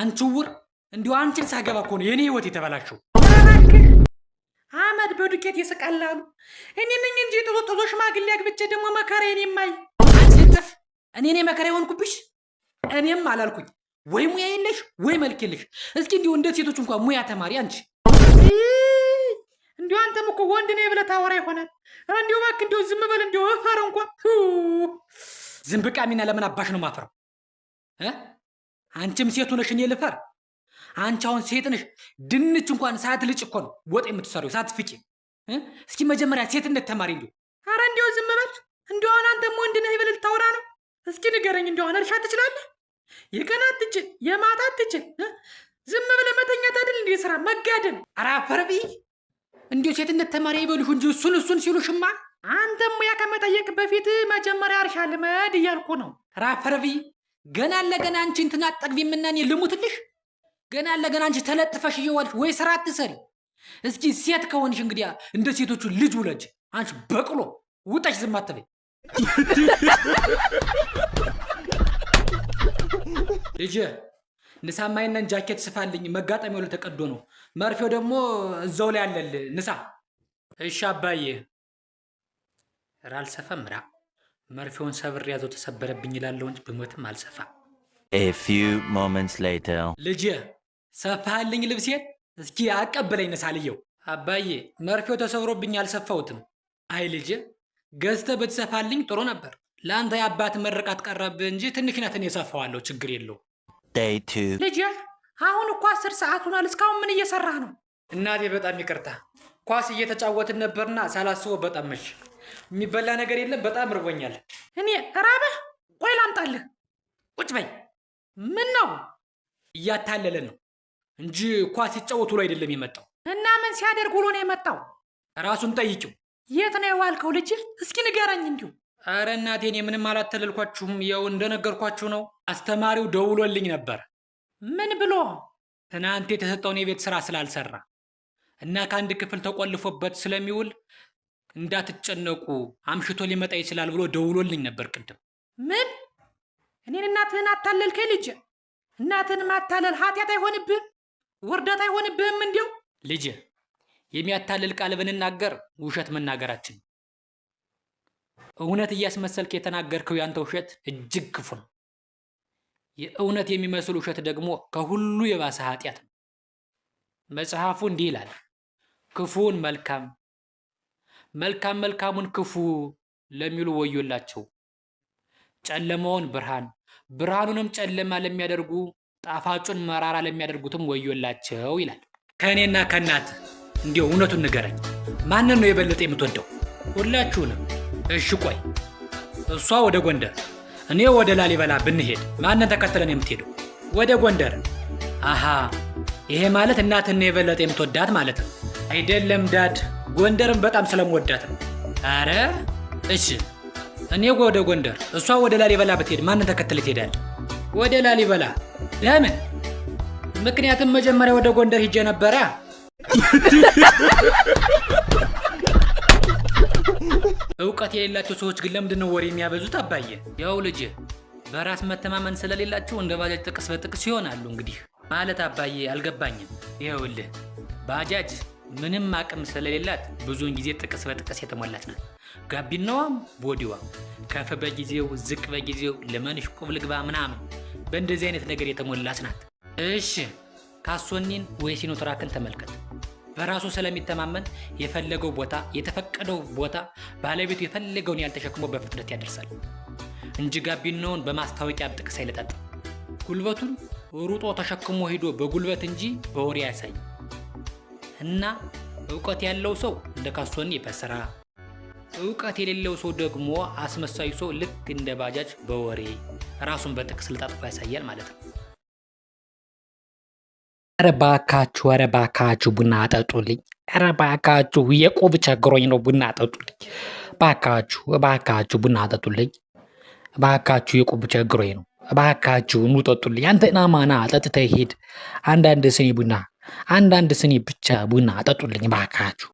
አንቺ ውር፣ እንዲሁ አንቺን ሳገባ እኮ ነው የኔ ህይወት የተበላሸው። እባክህ አመድ በዱቄት ይስቃል አሉ። እኔ ነኝ እንጂ የጦዞ ሽማግሌ አግብቼ ደግሞ መከራዬን የማይ። አንቺ ልጥፍ፣ እኔ እኔ መከራ የሆንኩብሽ? እኔም አላልኩኝ ወይ ሙያ የለሽ ወይ መልክ የለሽ። እስኪ እንዲሁ እንደ ሴቶች እንኳን ሙያ ተማሪ አንቺ። እንዲሁ አንተም እኮ ወንድ ነኝ ብለህ ታወራ ይሆናል። እንዲሁ እባክህ እንዲሁ ዝም በል፣ እንዲሁ እፈር እንኳን። ዝም ብቃሚና ለምን አባሽ ነው ማፍረው? አንቺም ሴት ሆነሽ እኔ ልፈር? አንቺ አሁን ሴት ነሽ፣ ድንች እንኳን ሳትልጭ እኮ ነው ወጥ የምትሰሪው ሳትፍቂ። እስኪ መጀመሪያ ሴትነት ተማሪ እንዲሁ። ኧረ እንዲሁ ዝም በል። እንዲሁ አሁን አንተም ወንድ ነህ ብለህ ልታወራ ነው? እስኪ ንገረኝ፣ እንዲሁ አሁን እርሻ ትችላለህ? የቀን አትችል፣ የማታ አትችል። ዝም ብለህ መተኛት አይደል እንዴ ስራ መጋደም። ኧረ አፈር ብይ። እንዲሁ ሴትነት ተማሪ አይበሉሽ እንጂ እሱን እሱን ሲሉሽማ። አንተም ሙያ ከመጠየቅ በፊት መጀመሪያ እርሻ ልመድ እያልኩ ነው። ኧረ አፈር ብይ። ገና ለገና አንቺ እንትን አትጠግቢም እና እኔ ልሙትልሽ? ገና ለገና አንቺ ተለጥፈሽ እየዋልሽ ወይ ስራ አትሰሪ። እስኪ ሴት ከሆንሽ እንግዲያ እንደ ሴቶቹ ልጅ ውለጅ። አንቺ በቅሎ ውጠሽ ዝም አትበይ። ልጄ ንሳማይነን ጃኬት ስፋልኝ፣ መጋጠሚያው ተቀዶ ነው። መርፌው ደግሞ እዛው ላይ አለል። ንሳ። እሺ አባዬ። ኧረ አልሰፋም። ራ መርፌውን ሰብሬ ያዘው ተሰበረብኝ ይላለሁ እንጂ ብሞትም አልሰፋ። A few moments later. ልጄ ሰፋህልኝ ልብሴን? እስኪ አቀበለኝ ንሳልየው። አባዬ መርፌው ተሰብሮብኝ አልሰፋሁትም። አይ ልጄ ገዝተህ ብትሰፋልኝ ጥሩ ነበር። ለአንተ የአባት መርቃት ቀረብህ እንጂ ትንሽ ናት፣ እኔ እሰፋዋለሁ፣ ችግር የለውም። Day 2. ልጄ አሁን እኮ 10 ሰዓት ሆኗል። እስካሁን ምን እየሰራህ ነው? እናቴ በጣም ይቅርታ፣ ኳስ እየተጫወትን ነበርና ሳላስበው በጣም መሽ። የሚበላ ነገር የለም፣ በጣም እርቦኛል። እኔ ራበህ? ቆይ ላምጣልህ። ቁጭ በይ። ምን ነው? እያታለለ ነው እንጂ ኳስ ሲጫወት ውሎ አይደለም የመጣው። እና ምን ሲያደርግ ውሎ ነው የመጣው? ራሱን ጠይቂው። የት ነው የዋልከው ልጄ? እስኪ ንገረኝ እንዲሁ። አረ እናቴ እኔ ምንም አላታለልኳችሁም፣ ያው እንደነገርኳችሁ ነው። አስተማሪው ደውሎልኝ ነበር። ምን ብሎ? ትናንት የተሰጠውን የቤት ስራ ስላልሰራ እና ከአንድ ክፍል ተቆልፎበት ስለሚውል እንዳትጨነቁ አምሽቶ ሊመጣ ይችላል ብሎ ደውሎልኝ ነበር ቅድም። ምን? እኔን እናትህን አታለልከኝ ልጄ? እናትህን ማታለል ኃጢአት አይሆንብህም? ውርደት አይሆንብህም? እንዲው ልጄ የሚያታልል ቃል ብንናገር ውሸት መናገራችን። እውነት እያስመሰልክ የተናገርከው ያንተ ውሸት እጅግ ክፉ ነው። የእውነት የሚመስል ውሸት ደግሞ ከሁሉ የባሰ ኃጢአት ነው። መጽሐፉ እንዲህ ይላል፣ ክፉውን መልካም መልካም መልካሙን ክፉ ለሚሉ ወዮላቸው። ጨለማውን ብርሃን ብርሃኑንም ጨለማ ለሚያደርጉ ጣፋጩን መራራ ለሚያደርጉትም ወዮላቸው ይላል። ከእኔና ከእናት እንዲሁ እውነቱን ንገረኝ፣ ማንን ነው የበለጠ የምትወደው? ሁላችሁንም። እሺ ቆይ፣ እሷ ወደ ጎንደር እኔ ወደ ላሊበላ ብንሄድ ማንን ተከትለን የምትሄደው? ወደ ጎንደር። አሃ ይሄ ማለት እናትን የበለጠ የምትወዳት ማለት ነው። አይደለም dad፣ ጎንደርን በጣም ስለምወዳት ነው። አረ እሺ፣ እኔ ወደ ጎንደር እሷ ወደ ላሊበላ ብትሄድ ማንን ተከትለ ትሄዳለህ? ወደ ላሊበላ። ለምን? ምክንያቱም መጀመሪያ ወደ ጎንደር ሂጄ ነበረ። እውቀት የሌላቸው ሰዎች ግን ለምንድን ነው ወሬ የሚያበዙት? አባዬ ያው ልጅ በራስ መተማመን ስለሌላቸው እንደ ባጃጅ ጥቅስ በጥቅስ ይሆናሉ። እንግዲህ ማለት አባዬ አልገባኝም። ይኸውልህ ባጃጅ ምንም አቅም ስለሌላት ብዙውን ጊዜ ጥቅስ በጥቅስ የተሞላች ናት። ጋቢናዋም body ዋም ከፍ በጊዜው ዝቅ በጊዜው ልመንሽ ቁብ ልግባ ምናምን በእንደዚህ አይነት ነገር የተሞላች ናት። እሺ ካሶኒን ወይ ሲኖትራክን ተመልከት። በራሱ ስለሚተማመን የፈለገው ቦታ የተፈቀደው ቦታ ባለቤቱ የፈለገውን ያህል ተሸክሞ በፍጥነት ያደርሳል እንጂ ጋቢናውን በማስታወቂያ ጥቅስ አይለጣጥም። ጉልበቱን ሩጦ ተሸክሞ ሄዶ በጉልበት እንጂ በወሬ አያሳይም። እና እውቀት ያለው ሰው እንደ ካሶኒ በስራ፣ እውቀት የሌለው ሰው ደግሞ አስመሳዩ ሰው ልክ እንደ ባጃጅ በወሬ ራሱን በጥቅስ ለጣጥፎ ያሳያል ማለት ነው። ኧረ እባካችሁ፣ ኧረ እባካችሁ ቡና አጠጡልኝ። ኧረ እባካችሁ የቆብ ቸግሮኝ ነው፣ ቡና አጠጡልኝ። እባካችሁ፣ እባካችሁ ቡና አጠጡልኝ። እባካችሁ የቆብ ቸግሮኝ ነው። እባካችሁ ኑ ጠጡልኝ። አንተ ናማና ጠጥተህ ሂድ። አንዳንድ ስኒ ቡና፣ አንዳንድ ስኒ ብቻ ቡና አጠጡልኝ እባካችሁ።